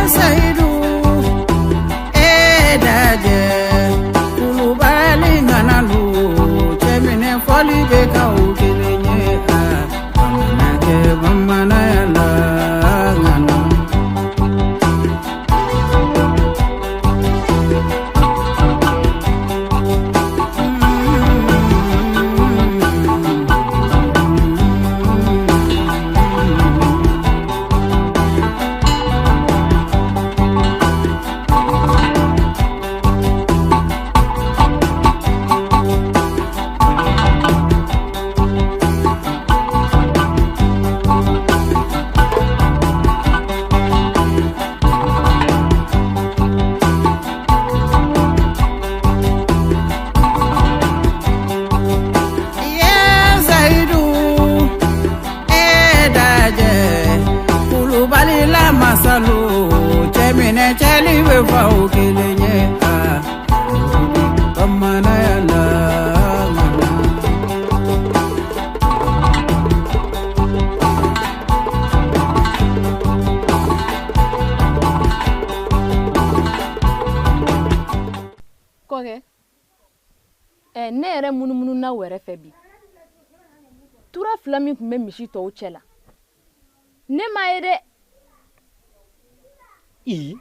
Seyidu e dajɛ Kulubali ŋanalu cɛminɛ fɔli bɛ k'aw kelen ye a bamanankɛ bamananya la ŋana. Ye Seyidu e dajɛ Kulubali la masalu cɛminɛ cɛli bɛ f'aw kelen ye a bamananya la ŋana. Kɔkɛ ɛ ne yɛrɛ munumunu na wɛrɛ fɛ bi tura fila min tun bɛ misi tɔw cɛ la ne ma ye dɛ. I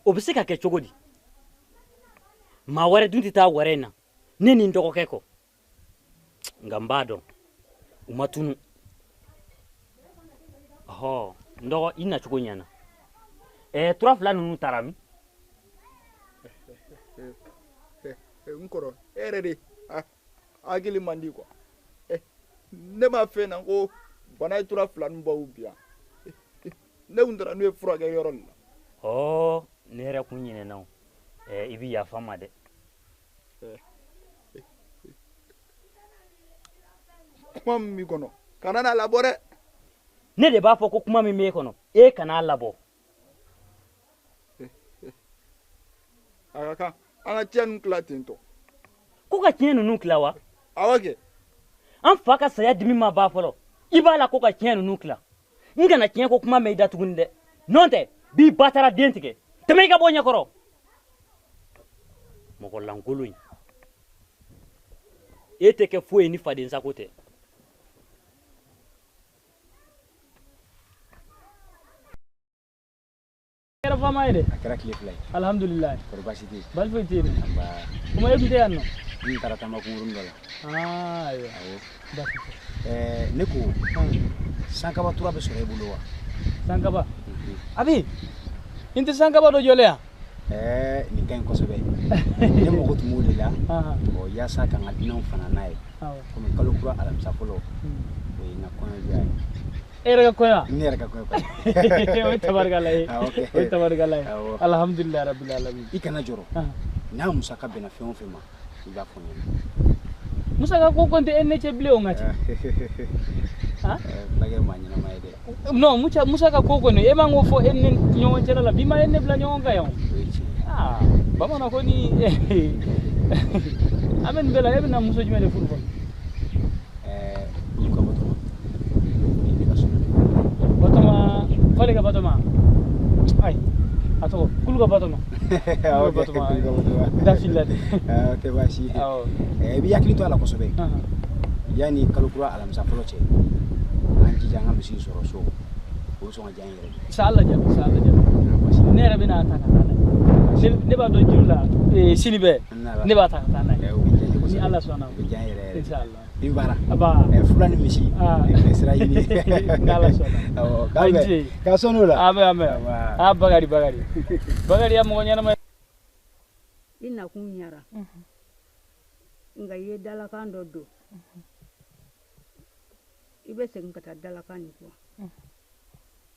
o bɛ se ka kɛ cogo di? Maa wɛrɛ dun tɛ taa wɛrɛ in na ne ni n dɔgɔkɛ kɔ, nka n b'a dɔn u ma tunu. Ɔhɔ n dɔgɔ, i nacogo ɲɛna. Ɛɛ tura fila ninnu taara min? N kɔrɔ, e yɛrɛ de hakili man di quoi. Ne m'a f'e ɲɛna ko bana ye tura fila ninnu bɔ u bi yan? Ne kun taara n'u ye furakɛliyɔrɔ de la. Ɔ ne yɛrɛ kun ɲinɛna o. Ɛɛ i bɛ yafa n ma dɛ. Kuma min b'i kɔnɔ, kana n'a labɔ dɛ. Ne de b'a fɔ ko kuma min b'e kɔnɔ, e kan'a labɔ. A ka kan an ka tiɲɛ ninnu tila ten tɔ. Ko ka tiɲɛ ninnu tila wa? Awɔ kɛ. An fa ka saya dimi ma ban fɔlɔ, i b'a la ko ka tiɲɛ ninnu tila. N kana tiɲɛ ko kuma mɛn i da tuguni dɛ, n'o tɛ b'i ba taara den tigɛ. Tɛmɛ i ka bɔ ɲɛkɔrɔ, mɔgɔ lankolon in. E tɛ kɛ foyi ye ni faden sago tɛ. Kɛra faama ye dɛ. A kɛra tile fila ye. Alhamdulilayi. Kɔri baasi tɛ yen? Baasi foyi tɛ yen. Nba. Kuma e tun tɛ yan nɔ? N taara taama kunkurunin dɔ la. Aa ayiwa. Awɔ. Baasi tɛ. Ɛɛ ne ko sankaba tura bɛ sɔrɔ e bolo wa? Sankaba. A bɛ yen. N tɛ sankaba dɔ jɔlen yan. Ɛɛ nin ka ɲi kosɛbɛ. Ne mago tun b'o de la. Ɔ yaasa ka n ka dunanw fana n'a ye. Komi kalo kura alamisa fɔlɔ, o ye n ka kɔɲɔ diya ye. E yɛrɛ ka kɔɲɔ? Ne yɛrɛ ka kɔɲɔ kɔni. O ye tabarikala ye. Awɔ kɛ. O ye tabarikala ye. Awɔ. Alhamdulilayi rabil alamin. I kana jɔrɔ. N'a musaka bɛnna fɛn o fɛn ma, i b'a fɔ n ɲɛna. Musaka ko kɔni tɛ e ni ne cɛ bilen o n ka cɛ. Fulakɛ ye maa ɲɛnama ye dɛ. Non, musaka ko kɔni e man k'o fɔ e ni ne ɲɔgɔn cɛla la, bi ma e ne bila ɲɔgɔn kan yan o. O ye tiɲɛ ye. Aa bamanan ko ni an bɛ nin bɛɛ la, e bɛna muso jumɛn de furu fɔlɔ? Ɛɛ olu ka Batɔma. Ne ka so. Batɔma, Fali ka Batɔma. Ayi, a tɔgɔ Kulu ka Batɔma. Awɔ Kulu ka Batɔma. Kulu ka Batɔma. Da filila dɛ. Awɔ, tɛ baasi ye. Awɔ. Ɛɛ i b'i hakili to a la kosɛbɛ. Yanni kalo kura alamisa fɔlɔ cɛ, an jija an ka misi sɔrɔ so. O bɛ sɔn ka diya n yɛrɛ ye. Sa Ala jaabi, sa Ala jaabi. Ne yɛrɛ bɛna a ta ka taa n'a ye. Ne b'a dɔn juru la, sini bɛɛ, ne b'a ta ka taa n'a ye. O bɛ diya n ye kosɛbɛ. Ni Ala sɔnna. O bɛ diya n yɛrɛ yɛrɛ. Inshallah. I bɛ baara. Aba. Fula ni misi. Bɛ sira ɲini. Ni Ala sɔnna. Awɔ, k'an bɛn. K'a sɔn o la. An bɛ, an bɛ. Aa Bakari, Bakari. Bakari ya mɔgɔ ɲɛnama ye. I nakun ɲara. Nka i ye dalakan dɔ don. I bɛ segin ka taa dalakan nin kɔ.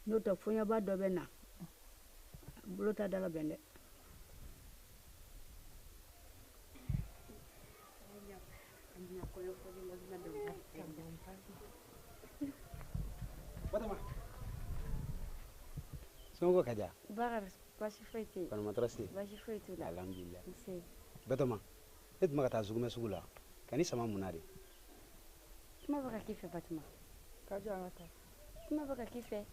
N'o tɛ fɔɲaba dɔ bɛ na. Bolo t'a da la bɛn dɛ. Somɔgɔw ka diya? Bakari, baasi foyi tɛ yen. Kɔni ma tɔɔrɔ si? Baasi foyi t'u la. Alhamdulilayi. Nse. Batɔma, ne tun bɛ ka taa Zugumɛ sugu la, ka ni sama mun na de? Kuma bɛ ka k'i fɛ Batɔma. Ka jɔ an ka taa. Kuma bɛ ka k'i fɛ.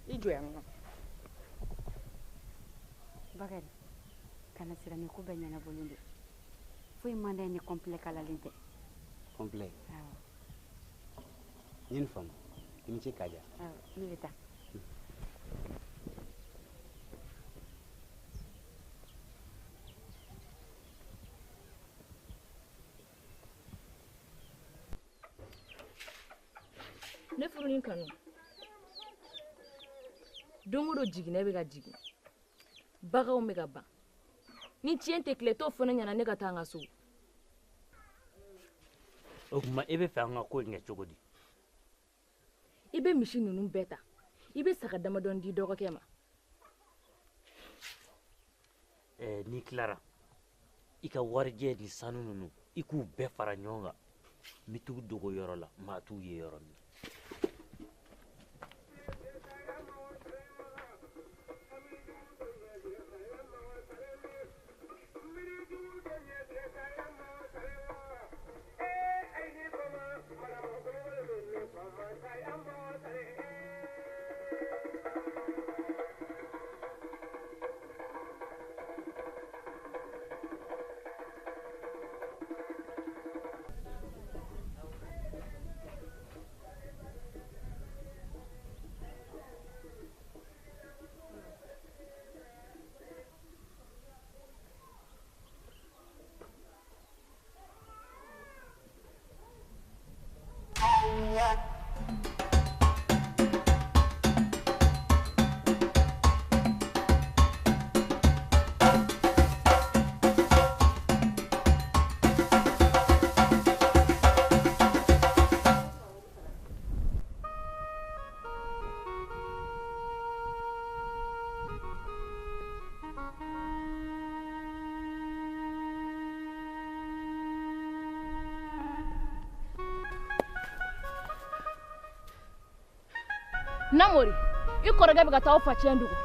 I jɔ yan nɔ. Bakari, kana siran ni ko bɛɛ ɲɛnabɔlen don. Foyi man d'a ye ni complet kalalen tɛ. Complet? Awɔ. N ye nin faamu. I ni ce Kaja. Awɔ, ne bɛ taa. Ne furu ni kanu. Don o don jiginɛ bɛ ka jigin. Baganw bɛ ka ban. Ni tiɲɛ tɛ tile t'o fɔ ne ɲɛna ne ka taa n ka so. O tuma e bɛ fɛ an ka ko in kɛ cogo di? I bɛ misi ninnu bɛɛ ta. I bɛ saga damadɔni di dɔgɔkɛ ma. N'i tilara, i ka warijɛ ni sanu ninnu, i k'u bɛɛ fara ɲɔgɔn kan. N bɛ t'u dogo yɔrɔ la, maa t'u ye yɔrɔ min. Namori, i kɔrɔkɛ bɛ ka taa aw facɛn dogo.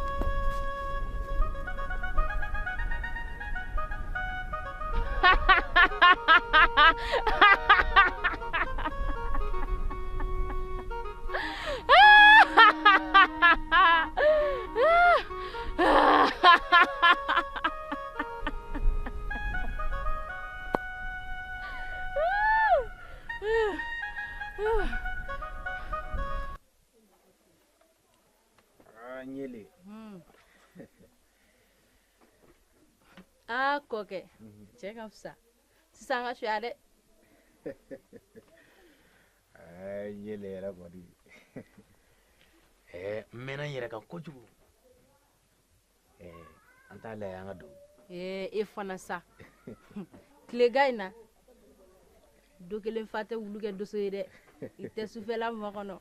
Aa kɔkɛ, cɛ ka fisa. Sisan an ka suya dɛ. Ɲele yɛrɛ kɔni. N mɛnna n yɛrɛ kan kojugu. An t'a lajɛ an ka don. E fana sa. Tilegan in na, do kelen fa tɛ wulu kɛ doso ye dɛ. I tɛ sufɛla makɔnɔ.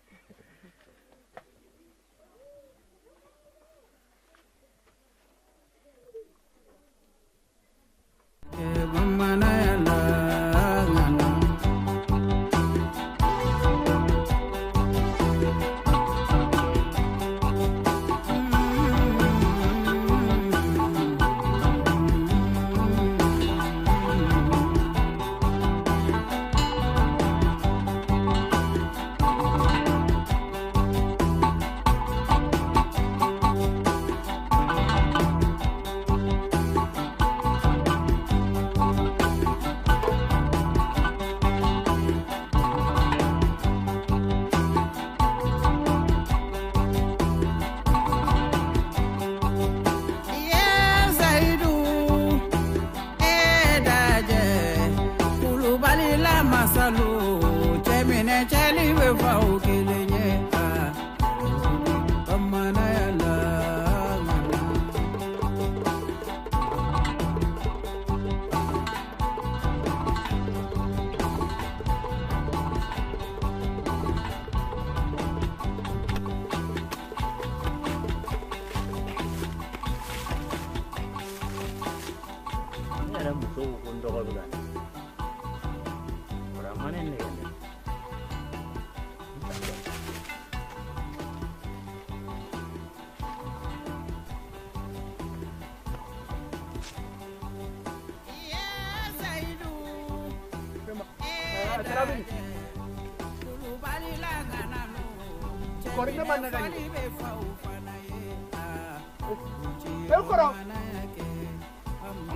E kɔrɔ.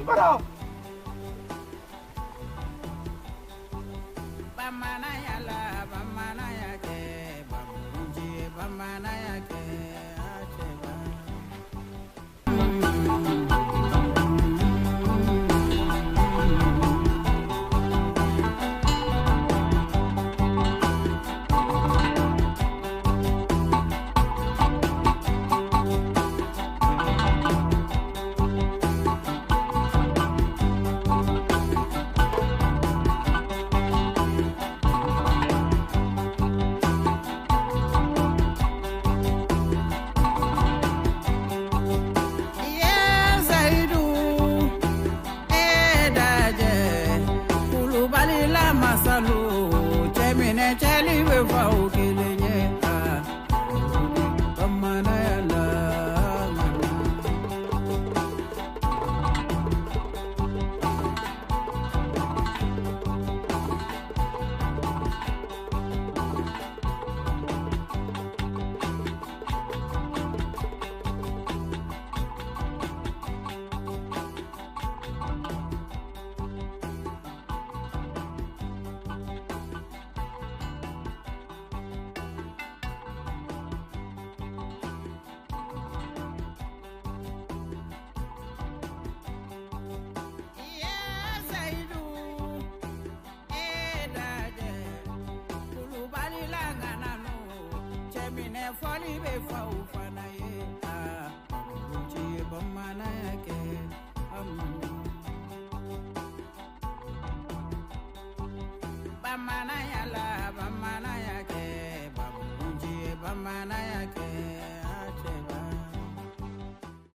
N kɔrɔ. Bamananya la bamananya kɛ babugu bamananya kɛ a cɛba. Fali be fa.